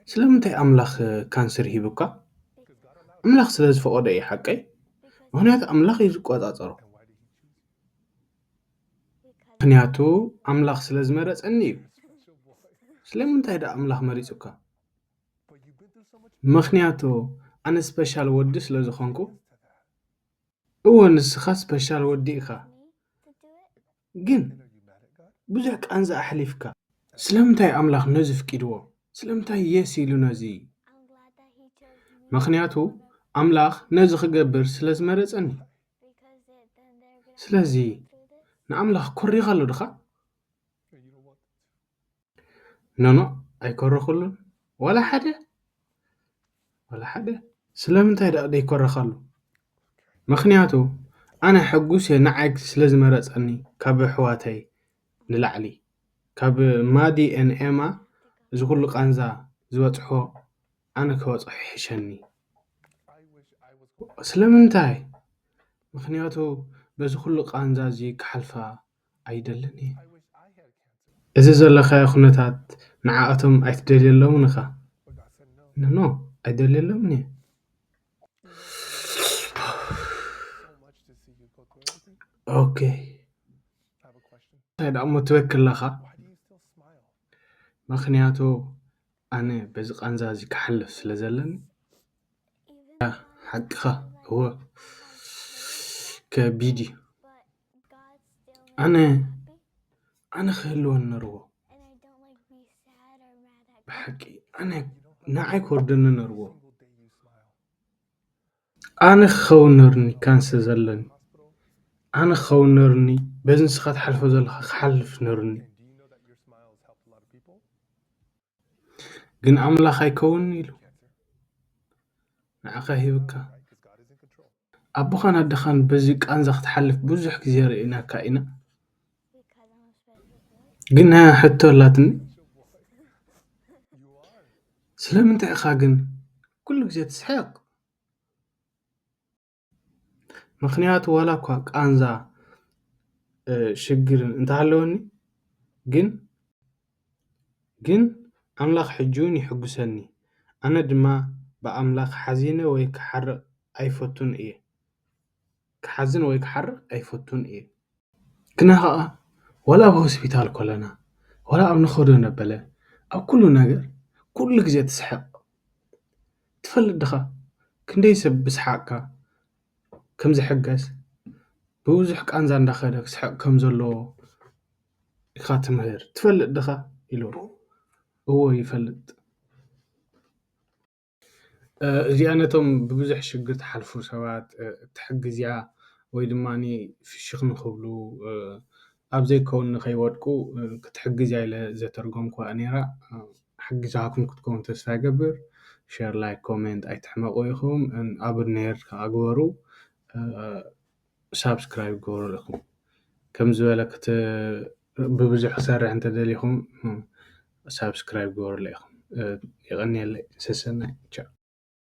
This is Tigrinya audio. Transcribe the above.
ስለምንታይ ኣምላኽ ካንሰር ሂቡካ? ኣምላኽ ስለ ዝፈቐዶ እዩ፣ ሓቀይ? ምኽንያቱ ኣምላኽ እዩ ዝቆጻጸሮ። ምኽንያቱ ኣምላኽ ስለ ዝመረጸኒ እዩ። ስለምንታይ ደኣ ኣምላኽ መሪጹካ? ምኽንያቱ ኣነ ስፔሻል ወዲ ስለ ዝኾንኩ። እወ፣ ንስኻ ስፔሻል ወዲ ኢኻ፣ ግን ብዙሕ ቃንዛ ኣሕሊፍካ። ስለምንታይ ኣምላኽ ነዚ ፍቂድዎ? ስለምንታይ የስ ኢሉ ነዚ? ምኽንያቱ ኣምላኽ ነዚ ክገብር ስለ ዝመረጸኒ። ስለዚ ንኣምላኽ ኮሪኻሉ ድኻ? ኖኖ፣ ኣይኮረኹሉን። ዋላ ሓደ? ዋላ ሓደ። ስለምንታይ ደኣ ደይኮረኻሉ? ምኽንያቱ ኣነ ሕጉስ እየ፣ ንዓይ ስለ ዝመረጸኒ፣ ካብ ኣሕዋተይ ንላዕሊ፣ ካብ ማዲ ኤን ኤማ እዚ ኩሉ ቃንዛ ዝበጽሖ ኣነ ክበጽሖ ይሕሸኒ። ስለምንታይ? ምኽንያቱ በዚ ኩሉ ቃንዛ እዚ ክሓልፋ ኣይደልን እየ። እዚ ዘለኻዮ ኩነታት ንዓኣቶም ኣይትደልየሎምን ኢኻ። ኖ፣ ኣይደልየሎምን እየ። ኦኬ። እንታይ ደኣ እሞ ትበኪ ኣለኻ? ምኽንያቱ ኣነ በዚ ቃንዛ እዚ ክሓልፍ ስለ ዘለኒ። ሓቅኻ፣ እወ፣ ከቢድ እዩ። ኣነ፣ ኣነ ክህልወኒ ነርዎ። ብሓቂ፣ ኣነ፣ ንዓይ ክወርደኒ ነርዎ። ኣነ ክኸውን ነርኒ ካንሰር ዘለኒ። ኣነ ክኸውን ነርኒ በዚ ንስኻ ትሓልፎ ዘለኻ ክሓልፍ ነርኒ። ግን ኣምላኽ ኣይከውንን ኢሉ ንዓኻ ሂብካ። ኣቦኻን ኣደኻን በዚ ቃንዛ ክትሓልፍ ብዙሕ ግዜ ርኢናካ ኢና። ግን ሕቶ ኣላትኒ። ስለምንታይ ኢኻ ግን ኩሉ ግዜ ትስሕቕ? ምኽንያቱ ዋላ እኳ ቃንዛ፣ እ፣ ሽግርን እንተሃለወኒ፣ ግን፣ ግን ኣምላኽ ሕጂ እውን ይሕጉሰኒ። ኣነ ድማ ብኣምላኽ ሓዚነ ወይ ክሓርቕ ኣይፈቱን እየ። ክሓዝን ወይ ክሓርቕ ኣይፈቱን እየ። ግና ኸኣ ዋላ ኣብ ሆስፒታል ኮለና፣ ዋላ ኣብ ንኸዶ ነበለ፣ ኣብ ኩሉ ነገር ኩሉ ግዜ ትስሕቕ። ትፈልጥ ድኻ ክንደይ ሰብ ብስሓቕካ ከም ዝሕገዝ፣ ብብዙሕ ቃንዛ እንዳኸደ ክስሕቕ ከም ዘለዎ ኢኻ ትምህር። ትፈልጥ ድኻ? ኢልዎ። እዎ ይፈልጥ። እ፣ እዚኣ ነቶም ብብዙሕ ሽግር ትሓልፉ ሰባት፣ እ፣ እትሕግዝ እያ፣ ወይ ድማ ፍሽኽ ንኽብሉ፣ እ፣ ኣብ ዘይከውን ንኸይወድቁ፣ እ፣ ክትሕግዝ እያ ኢለ ዘተርጎምኩዋ ነይራ። እ፣ ሓጊዛኩም ክትከውን ተስፋ ይገብር። ሸር፣ ላይክ፣ ኮሜንት ኣይትሕመቑ ኢኹም። እ፣ ኣብኔር ከኣ ግበሩ። እ፣ ሳብስክራይብ ግበሩለኹም። ከም ዝበለ ክት-፣ ብብዙሕ ክሰርሕ እንተደሊኹም፣ እ፣ ሳብስክራይብ ግበሩለ ኢኹም። እ፣ የቐንየለይ። ሰሰናይ። ቻው።